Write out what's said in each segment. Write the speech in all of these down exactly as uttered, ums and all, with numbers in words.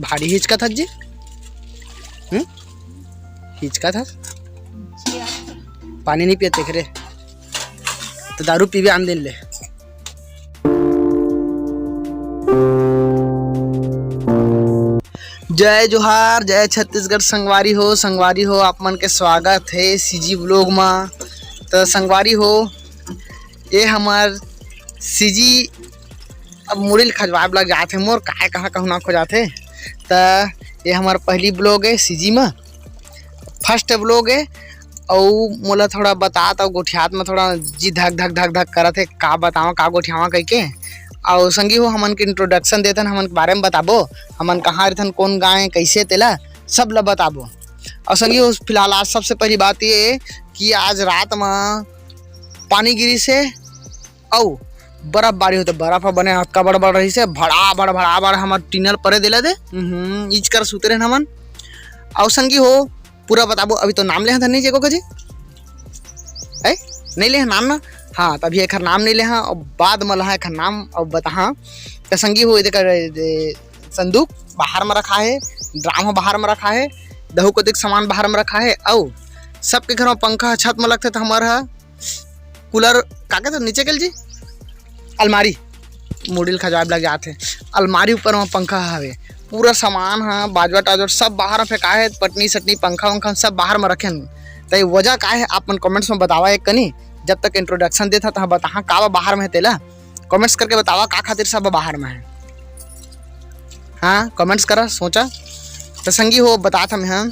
भारी हिचकत हस जी। हम्म? हिचकत हस? पानी नहीं पियत रे। तो दारू पीबे आन दिन ले। जय जोहार, जय छत्तीसगढ़ संगवारी हो, संगवारी हो, आप मन के स्वागत हे सीजी vlog मा। त संगवारी हो, ये हमर सीजी, अब मुड़ी ल खजवाए लग जात हे मोर, काय कहाँ कहूँ ना खो जात हे। त ये हमर पहली vlog हे सीजी मा, first vlog हे। अउ मोला थोड़ा बतात अउ गोठियात म थोड़ा जी धक धक धक धक करत हे, का बतावं, का गोठियावं कहिके। अउ संगी हो, हमन के introduction देथन, हमन के बारे म बताबो, हमन कहाँ रहिथन, कोन गाँव हे, कइसे, तेला सब ल बताबो। अउ संगी हो, फिलहाल आज सबसे पहली बात ये कि आज रात म पानी गिरिस हे, अउ बर्फबारी होथे, बर्फ ह बने अतका बड़ बड़ रहिस हे, भड़ा भड़ भड़ा भड़ हमर टीना ल परे देला दे, हम्म, इच कर सुते रहेन हमन। अउ संगी हो, पूरा बताबो, अभी तो नाम ले हन नहीं जेको कजी, है नहीं ले हन नाम ना। हाँ, त अभी एखर नाम नहीं ले हन, अउ बाद म लहा एखर नाम अउ बताहा। त संगी हो, एदे कर, ए, संदूक बाहर म रखा हे, ड्राम ह बाहर म रखा हे, दहू कतिक सामान बाहर म रखा हे, अउ सबके घर म पंखा ह छत म लगथे, त हमर ह कूलर, का कहते नीचे के जी, अलमारी, मुड़ी ल खजवाए लग जात हे। अलमारी ऊपर म पंखा हवे, पूरा सामान ह, बाजवा टाजवा सब बाहर म फेंकाए हे, पटनी सटनी, पंखा वंखा सब बाहर म रखे हन। त ये वजह का हे, आप मन comments म बतावा एक कनी। जब तक introduction देत ह, त बताहा का बा बाहर म हे तेला, comments करके बतावा का खातिर सब बाहर म हे। हाँ, comments करा, सोचा। त संगी हो, बतात हन मैं,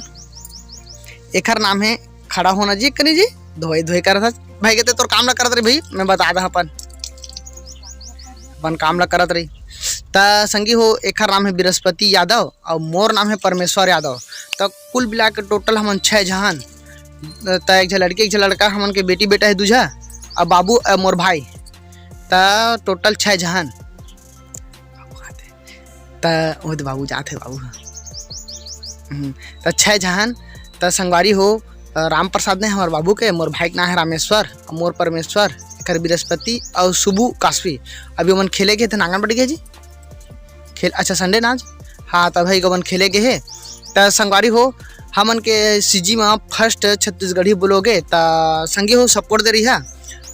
एखर नाम हे खड़ा होना जी, कनी जी, धोए धोए करत हस। भाई कहते तोर काम ला करत रही भाई, मैं बता दा अपन, अपन काम ला करत रही। त संगी हो, एखर नाम हे बृहस्पति यादव अउ मोर नाम हे परमेश्वर यादव। त कुल मिला के total हमन छह झन, त एक झन लड़की, एक झन लड़का, हमन के बेटी बेटा हे दू झन, अउ बाबू, अउ मोर भाई, त total छह झन। त ओदे बाबू जात हे बाबू ह। हम्म, त छह झन, त संगवारी हो, अ, राम प्रसाद ने हमर बाबू के, मोर भाई के नाम हे रामेश्वर, मोर परमेश्वर, एकर बृहस्पति अउ सुबु कासवी। अभी ओमन खेले गे हे, त आंगनबाड़ी गे जी। खेल, अच्छा, Sunday ना आज? हाँ, त भाई ओमन खेले गे हे। त संगवारी हो, हमन के सीजी म first छत्तीसगढ़ी vlog हे, त संगी हो support दे रही है।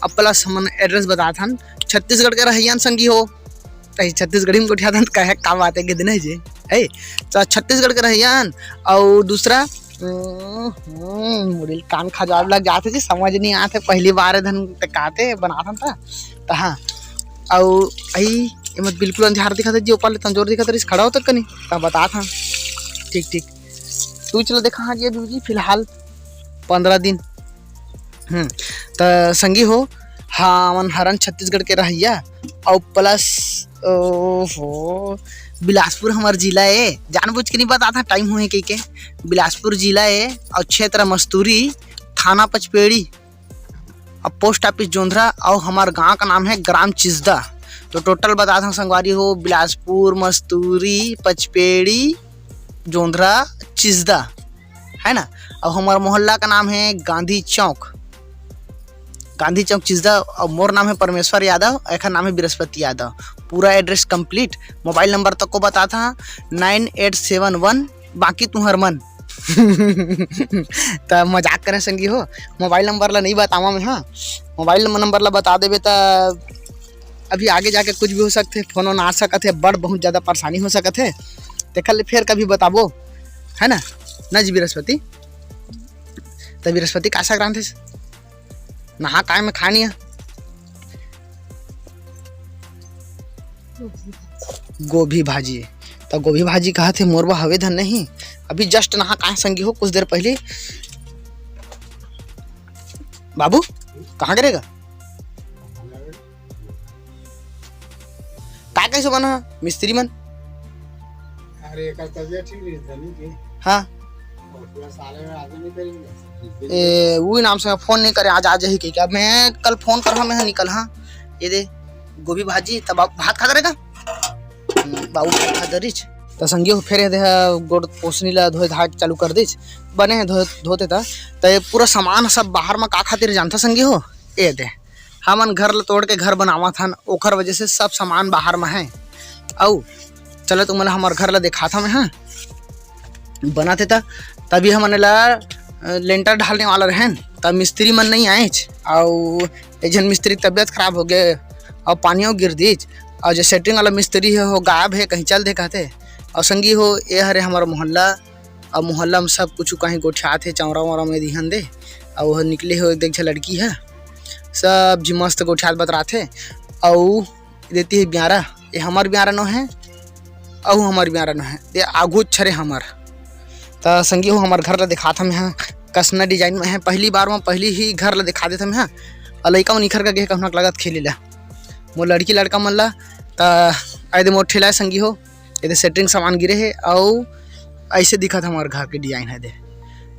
अब plus हमन address बतात हन, छत्तीसगढ़ के रहइया हन संगी हो। त छत्तीसगढ़ी म गोठियाथन, कहे का बात हे, गिद नहीं जी, है। त छत्तीसगढ़ के रहइया हन, अउ दूसरा, हम्म, मुड़ी ल कान खजवाए लग जात हे जी, समझ नहीं आत हे, पहली बार ए धन ते काते बनात हन त, त हाँ। अउ अई, एमा बिल्कुल अंधियार दिखत हे जी, ओपार ले तंजोर दिखत रहिस, खड़ा होत कनी, त बतात हन। ठीक, ठीक। तू चलो देखा, हाँ जी, अभी जी, फिलहाल पंद्रह दिन। हम्म, त संगी हो, हमन हरन छत्तीसगढ़ के रहइया, अउ plus, ओहो, बिलासपुर हमर जिला ए, जानबूझ के नहीं बतात हन, time होहे कहिके। बिलासपुर जिला ए, अउ क्षेत्र मस्तूरी, थाना पचपेड़ी, अउ post office जोंधरा, अउ हमर गांव का नाम हे ग्राम चिजदा। तो total बतात हन संगवारी हो, बिलासपुर, मस्तूरी, पचपेड़ी, जोंधरा, चिजदा, है ना। अउ हमर मोहल्ला का नाम हे गांधी चौक, गांधी चौक चिजदा। अउ मोर नाम हे परमेश्वर यादव, एखर नाम हे बृहस्पति यादव। पूरा address complete, mobile number तक को बतात हन, nine eight seven one, बाकी तुहर मन। त मजाक करे संगी हो, mobile number ला नहीं बतावा मैं, हाँ। Mobile number ला बता देबे त अभी आगे जाके कुछ भी हो सकथे, phone आ सकत हे, बड़ बहुत ज्यादा परेशानी हो सकत हे, तेखर ले फेर कभी बताबो, है ना, ना जी बृहस्पति। त बृहस्पति का साग रांधे? नहा काय में खानी है? गोभी भाजी। त गोभी भाजी कहा थे, मोर बा हवे धन नहीं। अभी just नहा काय संगी हो, कुछ देर पहले। बाबू, कहाँ गिरेगा? का कैसे बना मिस्त्री मन? अरे, एकर तबियत ठीक नहीं था, नहीं की? हाँ। और पूरा साले में आदमी नहीं करेंगे। ए, वो नाम से फोन नहीं करे, आज आ जाही कहिके। अब मैं कल फोन कर, मैं निकल, हाँ। ये दे, गोभी भाजी, तब आप भात खा करेगा? हम्म, बाबू भात खा दरिच। त संगी हो, फेर ये दे, गोड़ पोसनी ला धोए धाए चालू कर दीच। बने हे धोए, धोते ता। त ये पूरा सामान सब बाहर में का खातिर जानता संगी हो? ये दे। हमन घर ल तोड़ के घर बनावत हन, ओखर वजह से सब सामान बाहर म हे। अउ चलो तुमन ल हमर घर ल देखात हन, हाँ। बनाथे त, तभी हमन ला, अ, लेंटर ढालने वाला रहेन, त मिस्त्री मन नहीं आएच, अउ एक झन मिस्त्री के तबियत खराब हो गए, अउ पानियो गिर दीच, अउ जो सेंटरिंग वाला मिस्त्री हे, वो गायब हे, कहीं चल दे कहते। अउ संगी हो, ये हरे हमर मोहल्ला, अउ मोहल्ला में सब कुछ कहीं गोठियात हे, चौरा वौरा में दिहन दे, अउ वो निकले हो एक झन लड़की हे, सब झी मस्त गोठियात बतरात हे, अउ देती हे ब्यारा, ये हमर ब्यारा नो हे, अउ हमर ब्यारा नो हे, ये आगू छरे हमर। त संगी हो, हमर घर ला दिखात हमें हा, कसना design में हे, पहली बार में पहली ही घर ला दिखा देत हमें हा। अउ लइका मन इखर का गे कहुना लगत खेली ला, मोर लड़की लड़का मन ला। त आए दे मोर ठेला हे संगी हो, ये दे सेंटरिंग सामान गिरे हे, अउ ऐसे दिखत हमर घर के design हे दे।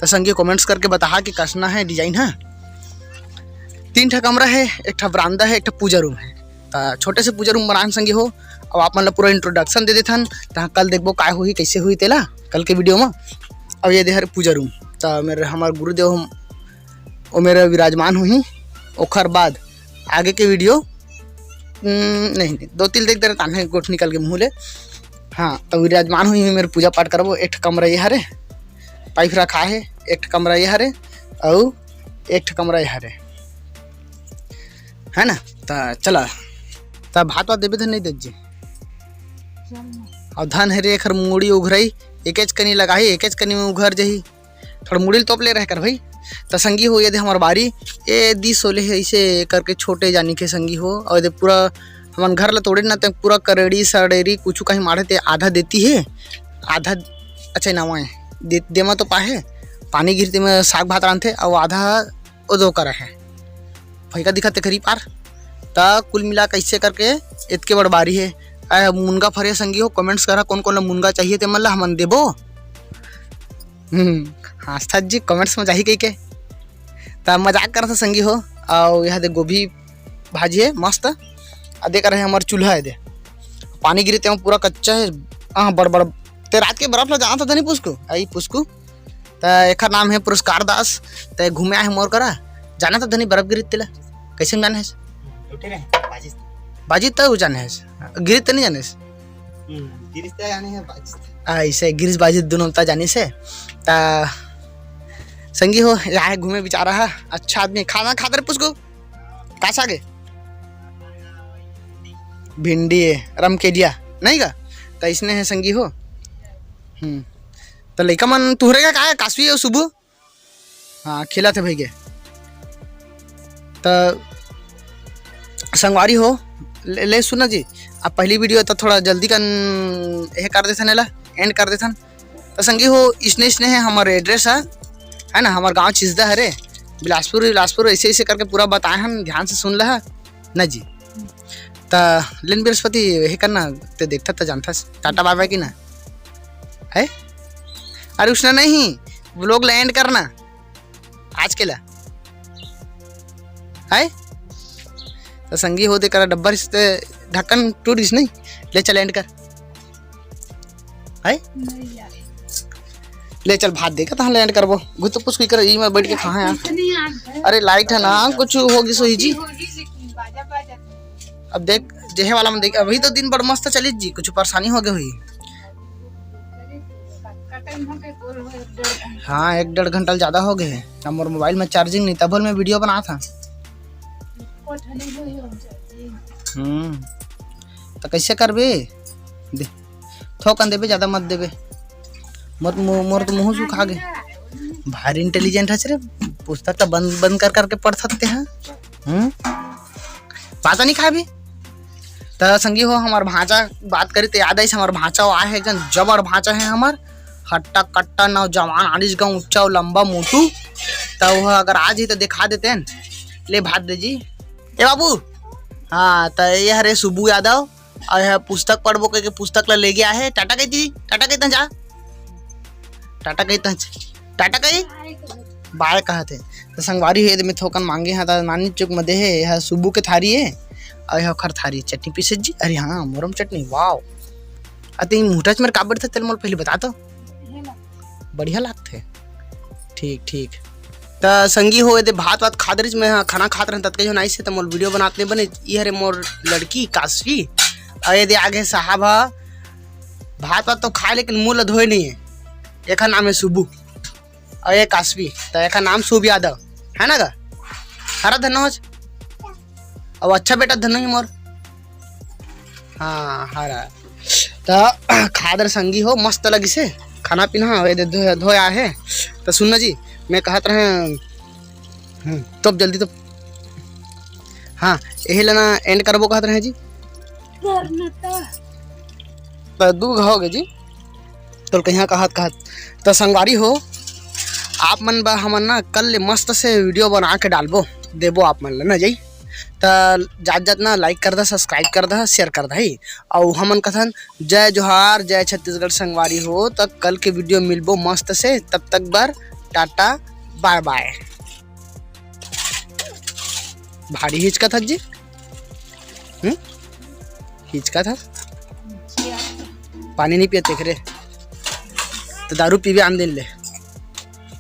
त संगी comments करके बताहा कि कसना हे design हे। तीन ठा कमरा हे, एक ठा बरामदा हे, एक ठा पूजा रूम हे। त छोटे से पूजा रूम बनान संगी हो। अब आप मन ला पूरा introduction दे देथन, त कल देखबो काय होही, कैसे होही तेला, कल के video में। अब ये दे हरे पूजा रूम, त मेरे हमर गुरुदेव हम, वो मेरे विराजमान होही। ओखर बाद आगे के video, हम्म, नहीं, नहीं, दो तिल देख दे रहे, तान्हे गोठ निकल के मुँह ले। हाँ, त विराजमान होही, मेरे पूजा पाठ करबो। एक ठा कमरा ये हरे, पाइप रखा हे, एक ठा कमरा ये हरे, अउ एक ठा कमरा ये हरे, है ना? त चला, त भात वात देबे धन नहीं देत जी। अउ धन हरे एखर मुड़ी उघरई, एकेच कनी लगाही, एकेच कनी में उघर जही। थोड़ा मुड़ी ल तोप ले रहे कर भाई। त संगी हो, ये दे हमर बारी, ये दीस होले हे, ऐसे करके छोटे जानी के संगी हो। अउ ये दे पूरा हमन घर ला तोड़े ना, ते पूरा करेड़ी सड़ेरी कुछु कहीं माढ़े, ते आधा देती हे, आधा, अच्छा ना वाए दे, देमा तो पाहे, पानी गिरते में साग भात रांधथे, अउ आधा ओ दो करा हे। फैका दिखत हे करीब पार। त कुल मिला कैसे करके एतके बड़ बारी हे। आए मुनगा फरे संगी हो, comments करा कौन कौन ला मुनगा चाहिए ते मन ला हमन देबो। हम्म, हाँसथस जी comments में जाही कहिके। त मजाक करत हे संगी हो। अउ यहाँ दे गोभी भाजी हे मस्त। अ दे कर हे हमर चूल्हा हे दे। पानी गिरे ते पूरा कच्चा हे। हाँ, बड़ बड़। ते रात के बर्फ ला जानत हस धनी पुस्कू? आई पुस्कू। त एखर नाम हे पुरस्कार दास। त घूमे आहे मोर करा। जानत हस धनी बर्फ गिरिस तेला? कैसे जाने हस? उठे रहे, बाजिस। बाजिस त उ जाने हस। गिरिस त नहीं जाने हस? हम्म, गिरिस त जाने हे, बाजिस त। आ, ऐसे गिरिस बाजिस दुनों त जाने से। त संगी हो, यहाँ घूमे बेचारा हे। अच्छा आदमी, खाना खात रहे पुस्कू। का साग हे? भिंडी हे, रमकेलिया, नहीं का? त इसने हे संगी हो। हम्म। त लइका मन तुहरे का, का हे? कासवी अउ सुबू? हाँ, खेलत हे भाई के। त संगवारी हो, ले, ले सुना जी, अब पहली video त थोड़ा जल्दी कन ये कर देथन, एला end कर देथन। त संगी हो, इसने, इसने हे हमर address हे, है ना, हमर गांव चिजदा हरे, बिलासपुर, बिलासपुर, ऐसे, ऐसे करके पूरा बताए हन, ध्यान से सुन लहा ना जी। त लेन बृहस्पति, यही करना, ते देखता त जानता, टाटा बाय बाय की ना, है? अरे उसने नहीं, vlog ला end करना, आज के ला, है? त संगी हो दे करा डब्बा रिस ते ढक्कन टूट गिस नहीं, ले चल end कर। है? नहीं यार। ले चल भात देगा, तहाँ ले end करबो। घुत पुस की कर, ई में बैठ के खाए यार। इतनी आग है। अरे light है ना, कुछ होगी सोई जी। होगी लेकिन बाजा बाजा। अब देख, जेहे वाला में देख, अभी तो दिन बड़ मस्त चलिस जी, कुछ परेशानी हो गई हुई। कटन हो गए, बोल हो एक डेढ़ घंटा। हाँ, एक डेढ़ घंटा ज्यादा हो गए है। अब मोर mobile में charging नहीं, तब मैं video बनात हँव। कोठा नहीं होई हो charging। हम्म, तो कैसे करबे? दे, थोकन देबे, ज्यादा मत देबे। मोर, मो-, मोर तो मुँह सुखा गे। भारी intelligent हस रे, पुस्तक तो बंद, बंद कर करके पढ़ सकते हैं। हम्म, भात नहीं खाबे? त संगी हो, हमर भांचा बात करी त याद आइस, हमर भांचा वो आहे एक जन जबर भांचा हे हमर, हट्टा कट्टा नौजवान, आनिस गाँव ऊंचा, लंबा मोटू। त वो अगर आ जाही त दिखा देते न। ले भात दे जी। ए बाबू, हाँ, त ये हरे सुबू यादव, अउ यह पुस्तक पढ़बो कहिके पुस्तक ला लेगे आहे। टाटा कहिती, टाटा कहिता जा, टाटा कहिता, टाटा कही, बाय कहत हे। त संगवारी हो, ये दे में थोकन मांगे हँव, त नानी चुक में दे हे। यह सुबू के थारी हे, अउ यह ओखर थारी हे। चटनी पीसे जी, अरे हाँ, मोरम चटनी, वाव। अति मुठच मेर काबर था, तेल मोल पहले बता तो। बढ़िया लागथे। ठीक, ठीक। त संगी हो, ये दे भात वात खात रहिस, मैं ह खाना खात रहेन, ततका झन आइस हे, त मोर video बनात नहीं बने। ये हरे मोर लड़की काशवी, अउ ये दे आगे साहब ह, भात वात तो खाए, लेकिन मुँह ल धोए नहीं हे। एखर नाम हे सुबू, अउ ये कासवी, त एखर नाम शुभ यादव, है ना गा? हरा धनोज, अउ अच्छा बेटा धनोज मोर। हाँ, हरा। त खादर संगी हो, मस्त लगिस हे खाना पीना, अउ ये दे धो-, धोया हे। त सुन ना जी, मैं कहत रहे, हम्म, तो जल्दी तो, हाँ, यही ला ना end करबो कहत रहे जी। करना त। त दू घा हो गे जी। तो कहिया कहत कहत। त संगवारी हो, आप मन बर हमन ना कल ले मस्त से video बना के डालबो, देबो आप मन ला ना जी। त जात जात ना like कर दा, subscribe कर दा, share कर दा ही। अउ हमन कथन जय जोहार, जय छत्तीसगढ़ संगवारी हो। त कल के video मिलबो मस्त से, तब तक बर टाटा, bye bye। भारी हिचकत हस जी। हम्म? हिचकत हस? पानी नहीं पियत तेकरे। त दारू पीबे आन दिन ले।